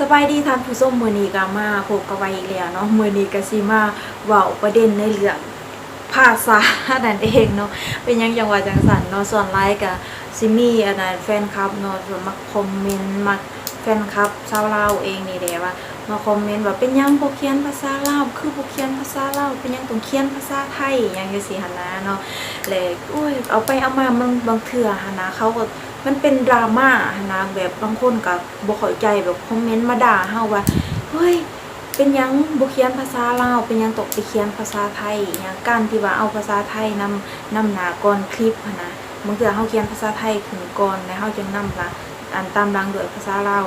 ສະບາຍດີທ່ານຜູ້ຊົມ, ມື້ນີ້ກໍມາພົບກັບໄວອີກແລ້ວເນາະ. ມື້ນີ້ກໍຊິມາເວົ້າປະເດັນໃນເລື່ອງພາສານັ້ນເອງເນາະ. ເປັນຫຍັງຈັ່ງວ່າຈັ່ງຊັ້ນເນາະ? ສ່ວນຫຼາຍກໍຊິມີອັນນັ້ນ ແຟນຄລັບເນາະ ທີ່ວ່າມັກຄອມເມັນ ມັກ ແຟນຄລັບຊາວລາວເອງນີ້ແຫຼະ ວ່າມາຄອມເມັນວ່າ ເປັນຫຍັງບໍ່ຂຽນພາສາລາວ? ຄືບໍ່ຂຽນພາສາລາວ? ເປັນຫຍັງຕ້ອງຂຽນພາສາໄທ? ຫຍັງຈັ່ງຊີ້ຫັ້ນນະເນາະ. ແລະ ໂອ້ຍ ເອົາໄປເອົາມາ ມັນ ບາງເທື່ອຫັ້ນນະ ເຂົາກໍ ມັນເປັນດຣາມາຫັ້ນນະ, ແບບບາງຄົນກໍບໍ່ເຂົ້າໃຈ ແບບຄອມເມັນມາດ່າເຮົາວ່າ ເຮີ້ຍ ເປັນຫຍັງບໍ່ຂຽນພາສາລາວ? ເປັນຫຍັງຕ້ອງໄປຂຽນພາສາໄທ? ຫຍັງ ການທີ່ວ່າເອົາພາສາໄທນຳ ນຳໜ້າກ່ອນຄລິບຫັ້ນນະ, ບາງເທື່ອເຮົາຂຽນພາສາໄທຂຶ້ນກ່ອນ ແລ້ວເຮົາຈຶ່ງນຳລະ ອັນຕາມຫຼັງດ້ວຍພາສາລາວ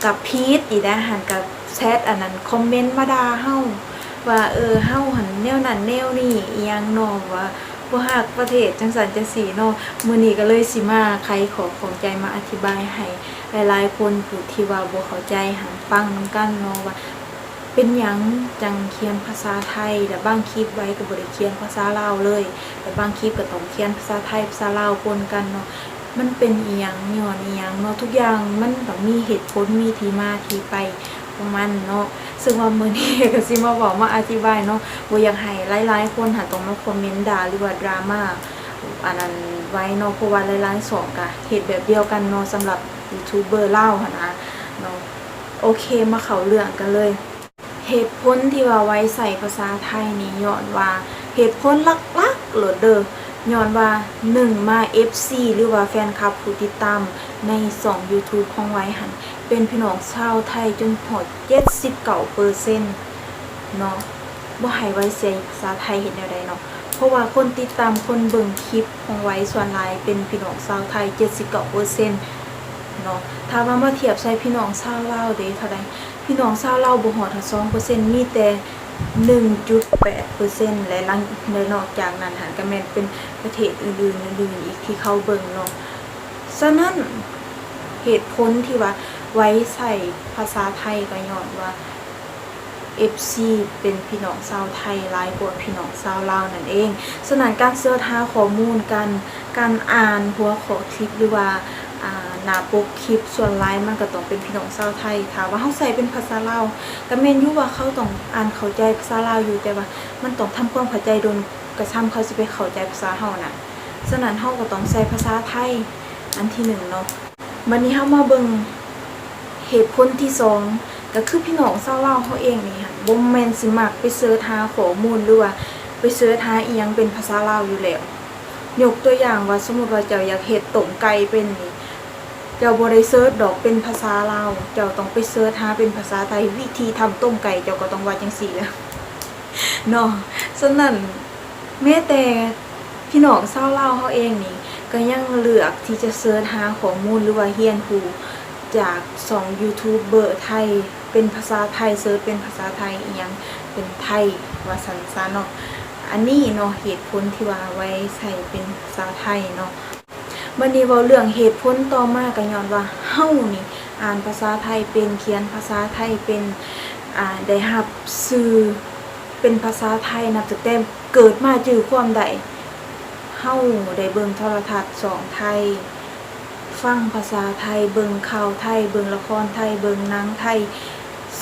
ກໍຜິດອີກແລ້ວຫັ້ນ. ກໍແຊັດອັນນັ້ນ ຄອມເມັນມາດ່າເຮົາວ່າ ເອີ ເຮົາຫັ້ນແນວນັ້ນແນວນີ້ ອີ່ຫຍັງເນາະ ວ່າບໍ່ຮັກປະເທດ ຈັ່ງຊັ້ນຈັ່ງຊີ້ເນາະ. ມື້ນີ້ກໍເລີຍຊິມາໄຂຂໍ້ຂ້ອງໃຈ ມາອະທິບາຍໃຫ້ຫຼາຍໆຄົນ ຜູ້ທີ່ວ່າບໍ່ເຂົ້າໃຈຫັ້ນ ຟັງນຳກັນເນາະ ວ່າ ເປັນຫຍັງຈັ່ງຂຽນພາສາໄທ ແລະ ບາງຄລິບໄວກໍບໍ່ໄດ້ຂຽນພາສາລາວເລີຍ ແລະ ບາງຄລິບກໍຕ້ອງຂຽນພາສາໄທ ພາສາລາວປົນກັນເນາະ. ມັນເປັນອີ່ຫຍັງ ຍ້ອນອີ່ຫຍັງເນາະ? ທຸກຢ່າງມັນຕ້ອງມີເຫດຜົນ ມີທີ່ມາທີ່ໄປຂອງມັນເນາະ. ເຊິ່ງວ່າມື້ນີ້ກໍຊິມາເວົ້າ ມາອະທິບາຍເນາະ, ບໍ່ຢາກໃຫ້ຫຼາຍໆຄົນຫັ້ນຕ້ອງມາຄອມເມັນດ່າ ຫຼືວ່າດຣາມາອັນນັ້ນໄວເນາະ, ເພາະວ່າຫຼາຍໆຊ່ອງກໍເຮັດແບບດຽວກັນເນາະ ສຳລັບຢູທູບເບີລາວຫັ້ນນະເນາະ. ໂອເຄ ມາເຂົ້າເລື່ອງກັນເລີຍ. ເຫດຜົນທີ່ວ່າໄວໃຊ້ພາສາໄທນີ້ ຍ້ອນວ່າ ເຫດຜົນຫຼັກໆໂລດເດີ ຍ້ອນວ່າ ໜຶ່ງ ມາ ເອັຟຊີ ຫຼືວ່າແຟນຄລັບຜູ້ຕິດຕາມໃນຊ່ອງຢູທູບຂອງໄວຫັ້ນ ເປັນພີ່ນ້ອງຊາວໄທຈົນຮອດເຈັດສິບເກົ້າເປີເຊັນເນາະ, ບໍ່ໃຫ້ໄວໃຊ້ພາສາໄທເຮັດແນວໃດເນາະ? ເພາະວ່າຄົນຕິດຕາມ ຄົນເບິ່ງຄລິບຂອງໄວສ່ວນຫຼາຍເປັນພີ່ນ້ອງຊາວໄທເຈັດສິບເກົ້າເປີເຊັນເນາະ. ຖ້າວ່າມາທຽບໃສ່ພີ່ນ້ອງຊາວລາວເດ ເທົ່າໃດ? ພີ່ນ້ອງຊາວລາວບໍ່ຮອດສອງເປີເຊັນ ມີແຕ່ໜຶ່ງຈຸດແປດເປີເຊັນ ແລະ ຫຼັງ ແລະ ນອກຈາກນັ້ນຫັ້ນກໍແມ່ນເປັນປະເທດອື່ນໆ ອື່ນໆອີກທີ່ເຂົາເບິ່ງເນາະ. ສະນັ້ນ ເຫດຜົນທີ່ວ່າໄວໃຊ້ພາສາໄທກໍຍ້ອນວ່າ ເອັຟຊີ ເປັນພີ່ນ້ອງຊາວໄທຫຼາຍກວ່າພີ່ນ້ອງຊາວລາວນັ້ນເອງ. ສະນັ້ນ ການເສີດຫາຂໍ້ມູນ ການ ການອ່ານຫົວຂໍ້ຄລິບ ຫຼືວ່າ ອ່າ ໜ້າປົກຄລິບ ສ່ວນຫຼາຍມັນກໍຕ້ອງເປັນພີ່ນ້ອງຊາວໄທ. ຖ້າວ່າເຮົາໃຊ້ເປັນພາສາລາວ ກໍແມ່ນຢູ່ວ່າເຂົາຕ້ອງອ່ານເຂົ້າໃຈພາສາລາວຢູ່, ແຕ່ວ່າມັນຕ້ອງທຳຄວາມເຂົ້າໃຈດົນກວ່າສ່ຳເຂົາຊິໄປເຂົ້າໃຈພາສາເຮົານະ. ສະນັ້ນ ເຮົາກໍຕ້ອງໃຊ້ພາສາໄທອັນທີໜຶ່ງເນາະ. ບັດນີ້ເຮົາມາເບິ່ງເຫດຜົນທີສອງ ກໍຄືພີ່ນ້ອງຊາວລາວເຮົາເອງນີ້ຫັ້ນ ບໍ່ແມ່ນຊິມັກໄປເສີດຫາຂໍ້ມູນ ຫຼືວ່າໄປເສີດຫາອີ່ຫຍັງເປັນພາສາລາວຢູ່ແລ້ວ. ຍົກຕົວຢ່າງວ່າ ສົມມຸດວ່າເຈົ້າຢາກເຮັດຕົ້ມໄກ່ເປັນນີ້ ເຈົ້າບໍ່ໄດ້ເສີດດອກເປັນພາສາລາວ, ເຈົ້າຕ້ອງໄປເສີດຫາເປັນພາສາໄທ ວິທີທຳຕົ້ມໄກ່ ເຈົ້າກໍຕ້ອງວ່າຈັ່ງຊີ້ແຫຼະເນາະ. ສະນັ້ນ ແມ້ແຕ່ພີ່ນ້ອງຊາວລາວເຮົາເອງນີ້ ກໍຍັງເລືອກທີ່ຈະເສີດຫາຂໍ້ມູນ ຫຼືວ່າຮຽນຮູ້ຈາກຊ່ອງຢູທູບເບີໄທເປັນພາສາໄທ, ເສີດເປັນພາສາໄທ ອີ່ຫຍັງເປັນໄທ ວ່າຊັ້ນຊະເນາະ. ອັນນີ້ເນາະ ເຫດຜົນທີ່ວ່າໄວໃຊ້ເປັນພາສາໄທເນາະ. ບັດນີ້ເວົ້າເລື່ອງເຫດຜົນຕໍ່ມາ ກໍຍ້ອນວ່າເຮົານີ້ອ່ານພາສາໄທເປັນ, ຂຽນພາສາໄທເປັນ, ອາ ໄດ້ຮັບສື່ເປັນພາສາໄທ ນັບຕັ້ງແຕ່ເກີດມາຈື່ຄວາມໄດ້. ເຮົາໄດ້ເບິ່ງໂທລະທັດຊ່ອງໄທ, ຟັງພາສາໄທ, ເບິ່ງຂ່າວໄທ, ເບິ່ງລະຄອນໄທ, ເບິ່ງໜັງໄທ.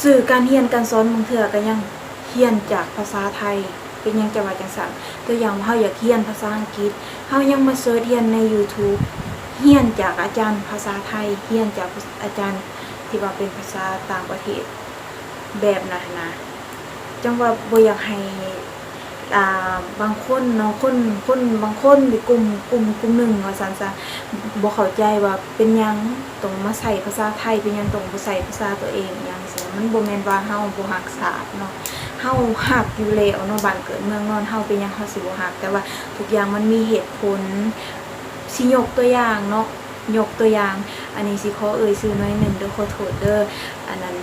ສື່ການຮຽນການສອນບາງເທື່ອກໍຍັງຮຽນຈາກພາສາໄທ. ເປັນຫຍັງຈະວ່າຈັ່ງຊັ້ນ? ຕົວຢ່າງວ່າເຮົາຢາກຮຽນພາສາອັງກິດ, ເຮົາຍັງມາເສີດຮຽນໃນຢູທູບ, ຮຽນຈາກອາຈານພາສາໄທ, ຮຽນຈາກອາຈານທີ່ວ່າເປັນພາສາຕ່າງປະເທດ ແບບນັ້ນນະ. ຈັ່ງວ່າບໍ່ຢາກໃຫ້ ອ່າ ບາງຄົນເນາະ, ຄົນ ຄົນບາງຄົນ ຫຼື ກຸ່ມ ກຸ່ມ ກຸ່ມໜຶ່ງວ່າຊັ້ນຊະ ບໍ່ເຂົ້າໃຈວ່າເປັນຫຍັງຕ້ອງມາໃຊ້ພາສາໄທ, ເປັນຫຍັງຕ້ອງບໍ່ໃຊ້ພາສາຕົວເອງ ອີ່ຫຍັງຊີ້. ມັນບໍ່ແມ່ນວ່າເຮົາບໍ່ຮັກຊາດເນາະ, ເຮົາຮັກຢູ່ແລ້ວເນາະ, ບ້ານເກີດເມືອງນອນເຮົາ ເປັນຫຍັງເຮົາຊິບໍ່ຮັກ? ແຕ່ວ່າທຸກຢ່າງມັນມີເຫດຜົນ. ຊິຍົກຕົວຢ່າງເນາະ, ຍົກຕົວຢ່າງ ອັນນີ້ຊິຂໍເອີ່ຍຊື່ໜ້ອຍໜຶ່ງເດີ, ຂໍໂທດເດີ. ອັນນັ້ນ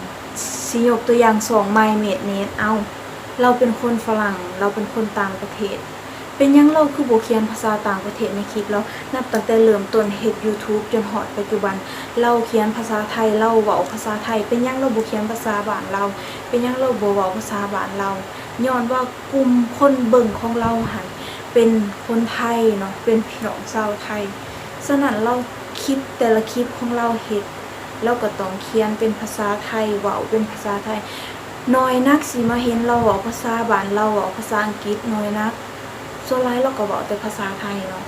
ຊິຍົກຕົວຢ່າງຊ່ອງ My Made Net. ເອົ້າ ລາວເປັນຄົນຝຣັ່ງ, ລາວເປັນຄົນຕ່າງປະເທດ, ເປັນຫຍັງລາວຄືບໍ່ຂຽນພາສາຕ່າງປະເທດໃນຄລິບລາວ? ນັບຕັ້ງແຕ່ເລີ່ມຕົ້ນເຮັດຢູທູບຈົນຮອດປັດຈຸບັນ, ລາວຂຽນພາສາໄທ, ລາວເວົ້າພາສາໄທ, ເປັນຫຍັງລາວບໍ່ຂຽນພາສາບ້ານລາວ? ເປັນຫຍັງລາວບໍ່ເວົ້າພາສາບ້ານລາວ? ຍ້ອນວ່າກຸ່ມຄົນເບິ່ງຂອງລາວຫັ້ນເປັນຄົນໄທເນາະ, ເປັນພີ່ນ້ອງຊາວໄທ. ສະນັ້ນ ລາວ ຄລິບແຕ່ລະຄລິບຂອງລາວເຮັດ ລາວກໍຕ້ອງຂຽນເປັນພາສາໄທ ເວົ້າເປັນພາສາໄທ. ໜ້ອຍນັກຊິມາເຫັນລາວເວົ້າພາສາບ້ານລາວ ເວົ້າພາສາອັງກິດ ໜ້ອຍນັກ. ສ່ວນຫຼາຍລາວກໍເວົ້າແຕ່ພາສາໄທເນາະ.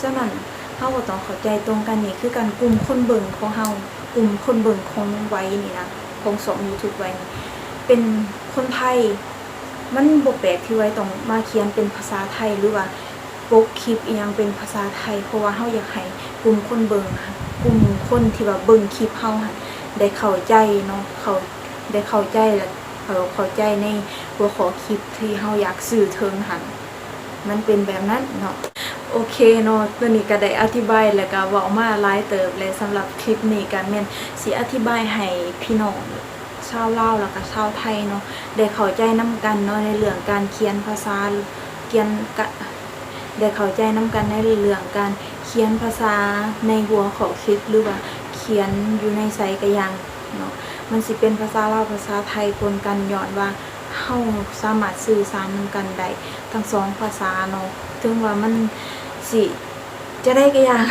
ສະນັ້ນ ເຮົາກໍຕ້ອງເຂົ້າໃຈຕົງກັນ. ນີ້ຄືກັນ ກຸ່ມຄົນເບິ່ງຂອງເຮົາ ກຸ່ມຄົນເບິ່ງຂອງໄວນີ້ນະ ຂອງຊ່ອງ YouTube ໄວນີ້ ເປັນຄົນໄທ. ມັນບໍ່ແປກທີ່ໄວຕ້ອງມາຂຽນເປັນພາສາໄທ ຫຼືວ່າປົກຄລິບອີ່ຫຍັງເປັນພາສາໄທ ເພາະວ່າເຮົາຢາກໃຫ້ກຸ່ມຄົນເບິ່ງ ກຸ່ມຄົນທີ່ວ່າເບິ່ງຄລິບເຮົາຫັ້ນ ໄດ້ເຂົ້າໃຈເນາະ ເຂົ້າ ໄດ້ເຂົ້າໃຈ ແລະ ເຂົ້າໃຈໃນຫົວຂໍ້ຄລິບທີ່ເຮົາຢາກສື່ເຖິງຫັ້ນ. ມັນເປັນແບບນັ້ນເນາະ. ໂອເຄເນາະ ຕົວນີ້ກໍໄດ້ອະທິບາຍ ແລະ ກໍເວົ້າມາຫຼາຍເຕີບແລ້ວ. ສຳລັບຄລິບນີ້ກໍແມ່ນຊິອະທິບາຍໃຫ້ພີ່ນ້ອງຊາວລາວ ແລ້ວກໍຊາວໄທເນາະ ໄດ້ເຂົ້າໃຈນຳກັນເນາະ ໃນເລື່ອງການຂຽນພາສາ ຂຽນກະ ໄດ້ເຂົ້າໃຈນຳກັນໃນເລື່ອງການຂຽນພາສາໃນຫົວຂໍ້ຄລິບ ຫຼືວ່າຂຽນຢູ່ໃນໃສກໍຢ່າງເນາະ. ມັນຊິເປັນພາສາລາວ ພາສາໄທປົນກັນ ຍ້ອນວ່າເຮົາສາມາດສື່ສານນຳກັນໄດ້ທັງສອງພາສາເນາະ. ເຖິງວ່າມັນຊິ ຈະໄດ້ກະຢ່າງ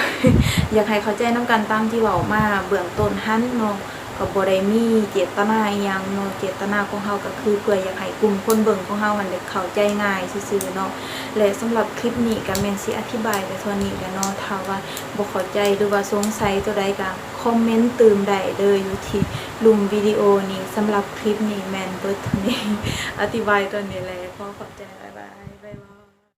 ຢາກໃຫ້ເຂົ້າໃຈນຳກັນຕາມທີ່ເວົ້າມາເບື້ອງຕົ້ນຫັ້ນເນາະ. ກໍບໍ່ໄດ້ມີເຈດຕະນາອີ່ຫຍັງເນາະ ເຈດຕະນາຂອງເຮົາກໍຄືເພື່ອຢາກໃຫ້ກຸ່ມຄົນເບິ່ງຂອງເຮົາຫັ້ນໄດ້ເຂົ້າໃຈງ່າຍຊື່ໆເນາະ. ແລະ ສຳລັບຄລິບນີ້ກໍແມ່ນຊິອະທິບາຍໄປເທົ່ານີ້ແຫຼະເນາະ. ຖ້າວ່າບໍ່ເຂົ້າໃຈ ຫຼືວ່າສົງໄສຕົວໃດກໍຄອມເມັນຕື່ມໄດ້ເດີ ຢູ່ທີ່ລຸ່ມວິດີໂອນີ້. ສຳລັບຄລິບນີ້ແມ່ນເບິດເທົ່ານີ້ ອະທິບາຍຕົວນີ້ແຫຼະ. ຂໍຂອບໃຈຫຼາຍ.